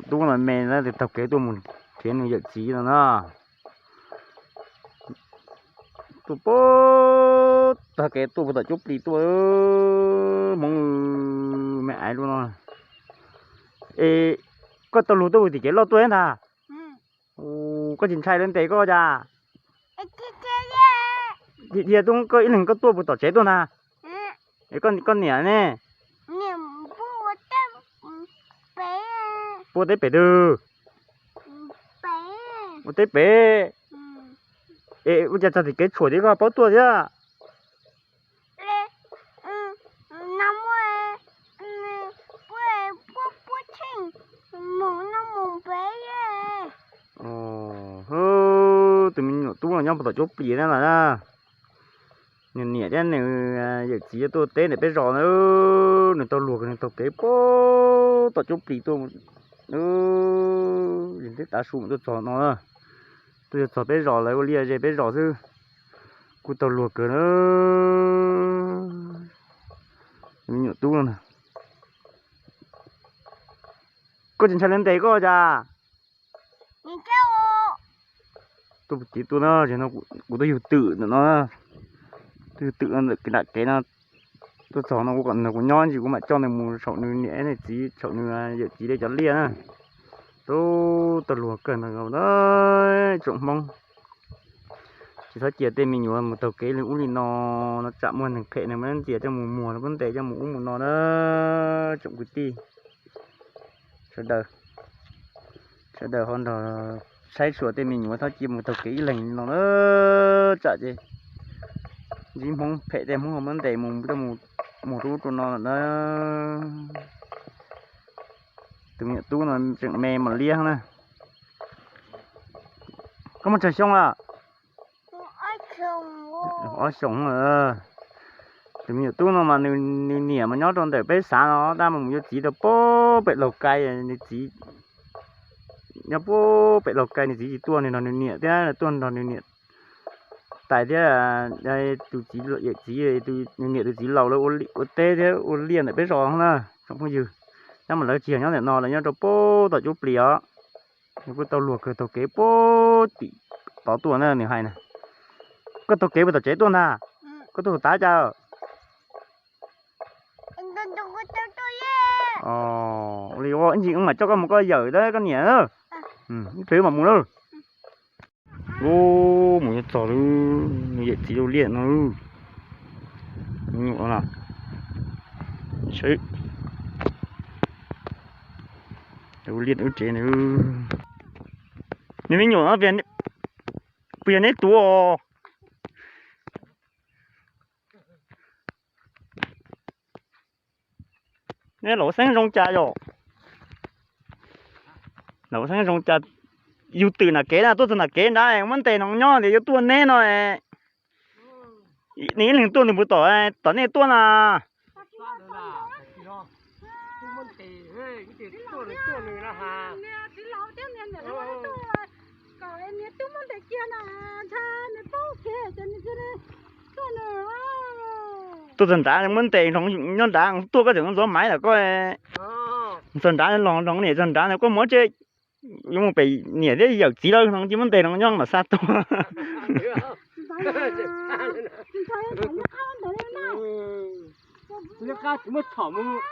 Tub no me na, taug kev tuaj mus nrhiav nws yawm txiv no na. Tuaj puag tag kev tuaj puag tom cuab plis tuaj, Hmoob me aiv lub no. Es koj tau luag tuaj puag tim kev loj tuaj thiab ntag. Koj tsis ntshai lawv ntes koj cas? Dhia tub koj ib leeg koj tuaj puag tom tsev tuaj ntag. Es koj niam ne? Puag teb pem twg? Ua teb pem. Es ua cas txog tim kev tshuam thiab koj paub tuaj thiab? Tus me nyuam tub no nyob puag tom cuab plis na. Nws niam thiab nws yawm txiv tuaj teb ntawm peb zos na. Nws tau luag kawg, nws taug kev puag tom cuab plis tuaj. Twb tav su mus tuaj txog no, tuaj txog peb zos lawv ua liaj ze peb zos xwb. Kuj tau luag kawg na. Me nyuam tub no, koj tsis ntshai lawv ntes koj cas? Tuaj puag tim tuaj no, kuv tuaj yug twm ntawm no, tuaj yug twm no ntawm nram kev no. Tuaj txog no kuv kom nws, kuv nyob ntsis kuv mam coj nws mus saum nws niam nws txiv, saum nws yawm txiv li cov liaj na. Tub tau luag kawg ntawd na, tsoom Hmoob. Tsis txhob cia tej me nyuam mus taug kev li ub li no, no tsam muaj neeg phem neeg muab ntxias coj mus muag, muab ntes coj mus ub mus no na. Tsoom kwv tij sawv daws, sawv daws ho nrog saib xyuas tej me nyuam, txhob cia mus taug kev ib leeg li no na, tsam ces ntsib Hmoob phem tej Hmoob ho muab ntes mus coj mus muag rau ub rau no lawm na. Tus me nyuam tub no tseem me mos liab na. Koj muaj tsawg xyoo lawm? Ob xyoos. Tus me nyuam tub no mas nws niam mas nyob rau ntawm peb xav no tab mas mus yuav txiv rau puag pem Laus Kai, nws txiv nyob puag pem Laus Kai, nws txiv tsis tuaj, nws nrog nws niam thiab, tuaj nrog nws niam tais thiab, tus txiv yawm txiv, nws niam tus txiv laus lawv ua teb thiab ua liaj ntawm peb zos na tsoom phooj ywg. Tab mas lawv tsis yog nyob ntawm no, lawv nyob rau puag tom cuab plis os. Nws kuj tau luag kawg taug kev puag tim tod tuaj na, nws hais na. Koj taug kev puag tom tsev tuaj ntag? Koj tuaj tav cas? Ua li ua ib ntsis wb mam coj koj mus koj yawm thiab koj niam na. Ib pliag wb mam mus na. Mus yuav txog lub, nws yawm txiv ua liaj no. Me nyuam no, ua liaj wb tsev na. Nws me nyuam no puas yog neb tuav os? Neb laus xeeb zoo cas yom? Laus xeeb zoo cas? Yug twm nram kev na, tuaj txog nram kev nrad muab ntes no nyob tias yuav tuaj neb no. Nws ib leeg tuaj nws puas tom, tom nej tuaj na? Tuaj txog nrad muab ntes nroo nyob nrad, tuaj koj tseem ntxuav maiv lawm koj. Txog nrad los nroo niam txog nrad koj mus tsev, yuav mus pem niam thiab yawm txiv lawm no cia muab ntes nroo nyob mam xa tuaj. Muab tshom mus.